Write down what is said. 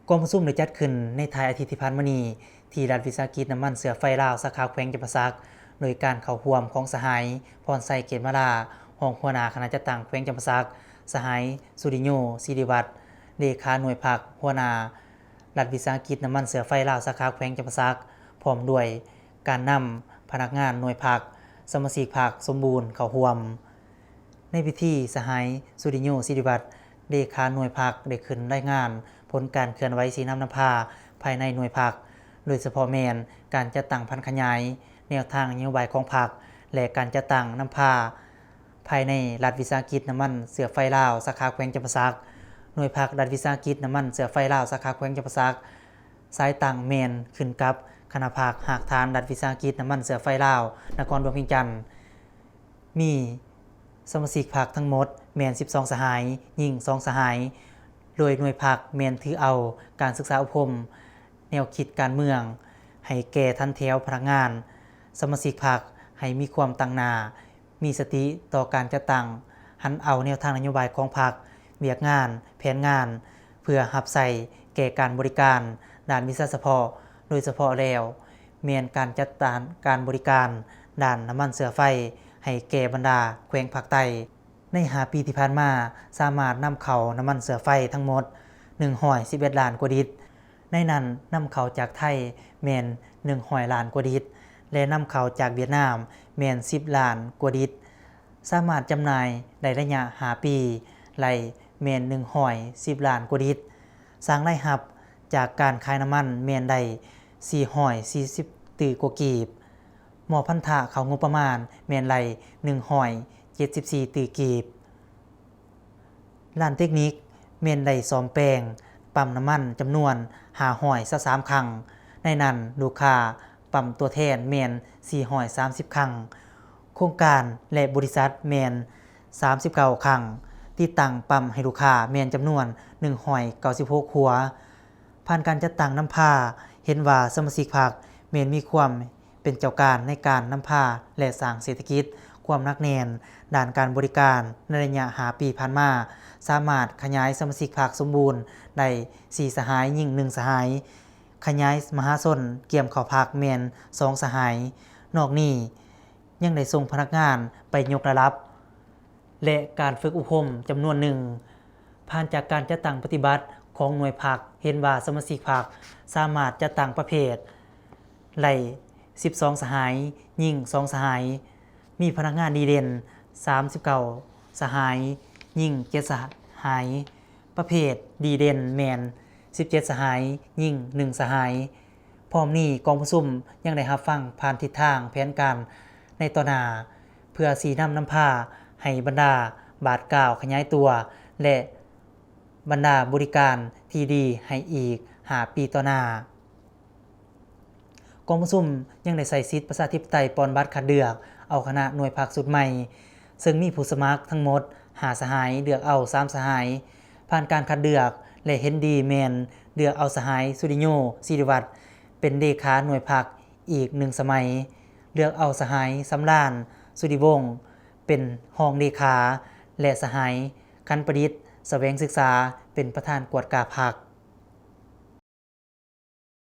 ກອງປະຊຸມໄດ້ຈັດຂຶ້ນໃນທ້າຍອາທິດທີ່ຜ່ານມານີ້ ທີ່ລັດວິສາຫະກິດນ້ຳມັນເຊື້ອໄຟລາວ ສາຂາແຂວງຈຳປາສັກ ໂດຍການເຂົ້າຮ່ວມຂອງສະຫາຍ ພອນໄຊ ເກດມາລາ ຮອງຫົວໜ້າຄະນະຈັດຕັ້ງແຂວງຈຳປາສັກ, ສະຫາຍ ສຸລິໂຍ ສິລິວັດ ເລຂາໜ່ວຍພັກ ຫົວໜ້າລັດວິສາຫະກິດນ້ຳມັນເຊື້ອໄຟລາວ ສາຂາແຂວງຈຳປາສັກ ພ້ອມດ້ວຍການນຳ, ພະນັກງານໜ່ວຍພັກ, ສະມາຊິກພັກສົມບູນເຂົ້າຮ່ວມ. ໃນພິທີ, ສະຫາຍ ສຸລິໂຍ ສິລິວັດ ເລຂາໜ່ວຍພັກ ໄດ້ຂຶ້ນລາຍງານຜົນການເຄື່ອນໄຫວຊີ້ນຳນຳພາພາຍໃນໜ່ວຍພັກ, ໂດຍສະເພາະແມ່ນການຈັດຕັ້ງຜັນຂະຫຍາຍແນວທາງນະໂຍບາຍຂອງພັກ ແລະ ການຈັດຕັ້ງນຳພາພາຍໃນລັດວິສາຫະກິດນ້ຳມັນເຊື້ອໄຟລາວ ສາຂາແຂວງຈຳປາສັກ. ໜ່ວຍພັກລັດວິສາຫະກິດນ້ຳມັນເຊື້ອໄຟລາວ ສາຂາແຂວງຈຳປາສັກ ສາຍຕັ້ງແມ່ນຂຶ້ນກັບຄະນະພັກຮາກຖານລັດວິສາຫະກິດນ້ຳມັນເຊື້ອໄຟລາວ ນະຄອນຫຼວງວຽງຈັນ. ມີສະມາຊິກພັກທັງໝົດແມ່ນສິບສອງສະຫາຍ, ຍິງສອງສະຫາຍ, ໂດຍໜ່ວຍພັກແມ່ນຖືເອົາການສຶກສາອົບຮົມແນວຄິດການເມືອງໃຫ້ແກ່ຖັນແຖວພະນັກງານ, ສະມາຊິກພັກໃຫ້ມີຄວາມຕັ້ງໜ້າ, ມີສະຕິຕໍ່ການຈັດຕັ້ງ, ຫັນເອົາແນວທາງນະໂຍບາຍຂອງພັກ, ວຽກງານ, ແຜນງານ ເພື່ອຮັບໃຊ້ແກ່ການບໍລິການດ້ານວິຊາສະເພາະ, ໂດຍສະເພາະແລ້ວແມ່ນການຈັດການການບໍລິການດ້ານນ້ຳມັນເຊື້ອໄຟໃຫ້ແກ່ບັນດາແຂວງພາກໃຕ້. ໃນຫ້າປີທີ່ຜ່ານມາ, ສາມາດນຳເຂົ້ານ້ຳມັນເຊື້ອໄຟທັງໝົດໜຶ່ງຮ້ອຍສິບເອັດລ້ານກວ່າລິດ, ໃນນັ້ນນຳເຂົ້າຈາກໄທແມ່ນໜຶ່ງຮ້ອຍລ້ານກວ່າລິດ ແລະ ນຳເຂົ້າຈາກຫວຽດນາມແມ່ນສິບລ້ານກວ່າລິດ. ສາມາດຈຳໜ່າຍໄດ້ໄລຍະຫ້າປີ ໄດ້ແມ່ນໜຶ່ງຮ້ອຍສິບລ້ານກວ່າລິດ, ສ້າງລາຍຮັບຈາກການຂາຍນ້ຳມັນແມ່ນໄດ້ສີ່ຮ້ອຍສີ່ສິບຕື້ກວ່າກີບ, ມອບພັນທະເຂົ້າງົບປະມານແມ່ນໄດ້ໜຶ່ງຮ້ອຍເຈັດສິບສີ່ຕື້ກີບ. ລານເຕັກນິກແມ່ນໄດ້ສ້ອມແປງປ້ຳນ້ຳມັນຈຳນວນຫ້າຮ້ອຍຊາວສາມຄັ້ງ, ໃນນັ້ນລູກຄ້າປ້ຳຕົວແທນແມ່ນສີ່ຮ້ອຍສາມສິບຄັ້ງ, ໂຄງການ ແລະ ບໍລິສັດແມ່ນສາມສິບເກົ້າຄັ້ງ, ຕິດຕັ້ງປ້ຳໃຫ້ລູກຄ້າແມ່ນຈຳນວນໜຶ່ງຮ້ອຍເກົ້າສິບຫົກຄົວ. ຜ່ານການຈັດຕັ້ງນຳພາ, ເຫັນວ່າສະມາຊິກພັກແມ່ນມີຄວາມ ເປັນເຈົ້າການໃນການນຳພາ ແລະ ສ້າງເສດຖະກິດ. ຄວາມໜັກແໜ້ນດ້ານການບໍລິການໃນໄລຍະຫ້າປີຜ່ານມາ ສາມາດຂະຫຍາຍສະມາຊິກພັກສົມບູນໄດ້ສີ່ສະຫາຍ, ຍິງໜຶ່ງສະຫາຍ, ຂະຫຍາຍມະຫາຊົນກຽມເຂົ້າພັກແມ່ນສອງສະຫາຍ. ນອກນີ້ຍັງໄດ້ສົ່ງພະນັກງານໄປຍົກລະດັບ ແລະ ການຝຶກອົບຮົມຈຳນວນໜຶ່ງ. ຜ່ານຈາກການຈັດຕັ້ງປະຕິບັດຂອງໜ່ວຍພັກ, ເຫັນວ່າສະມາຊິກພັກສາມາດຈັດຕັ້ງປະເພດໄດ້ສິບສອງສະຫາຍ, ຍິງສອງສະຫາຍ, ມີພະນັກງານດີເດັ່ນສາມສິບເກົ້າສະຫາຍ, ຍິງເຈັດສະຫາຍ, ປະເພດດີເດັ່ນແມ່ນສິບເຈັດສະຫາຍ, ຍິງໜຶ່ງສະຫາຍ. ພ້ອມນີ້, ກອງປະຊຸມຍັງໄດ້ຮັບຟັງຜ່ານທິດທາງແຜນການໃນຕໍ່ໜ້າ ເພື່ອຊີ້ນຳນຳພາໃຫ້ບັນດາບາດກ້າວຂະຫຍາຍຕົວ ແລະ ບັນດາບໍລິການທີ່ດີໃຫ້ອີກຫ້າປີຕໍ່ໜ້າ. ກອງປະຊຸມຍັງໄດ້ໃຊ້ສິດປະຊາທິປະໄຕປ່ອນບັດຄັດເລືອກເອົາຄະນະໜ່ວຍພັກຊຸດໃໝ່, ເຊິ່ງມີຜູ້ສະໝັກທັງໝົດຫ້າສະຫາຍ, ເລືອກເອົາສາມສະຫາຍ ຜ່ານການຄັດເລືອກ ແລະ ເຫັນດີແມ່ນເລືອກເອົາສະຫາຍ ສຸລິໂຍ ສິລິວັດ ເປັນເລຂາໜ່ວຍພັກອີກໜຶ່ງສະໄໝ, ເລືອກເອົາສະຫາຍ ສຳລານ ສຸລິວົງ ເປັນຮອງເລຂາ ແລະ ສະຫາຍ ຂັນປະດິດ ສະແຫວງສຶກສາ ເປັນປະທານກວດກາພັກ.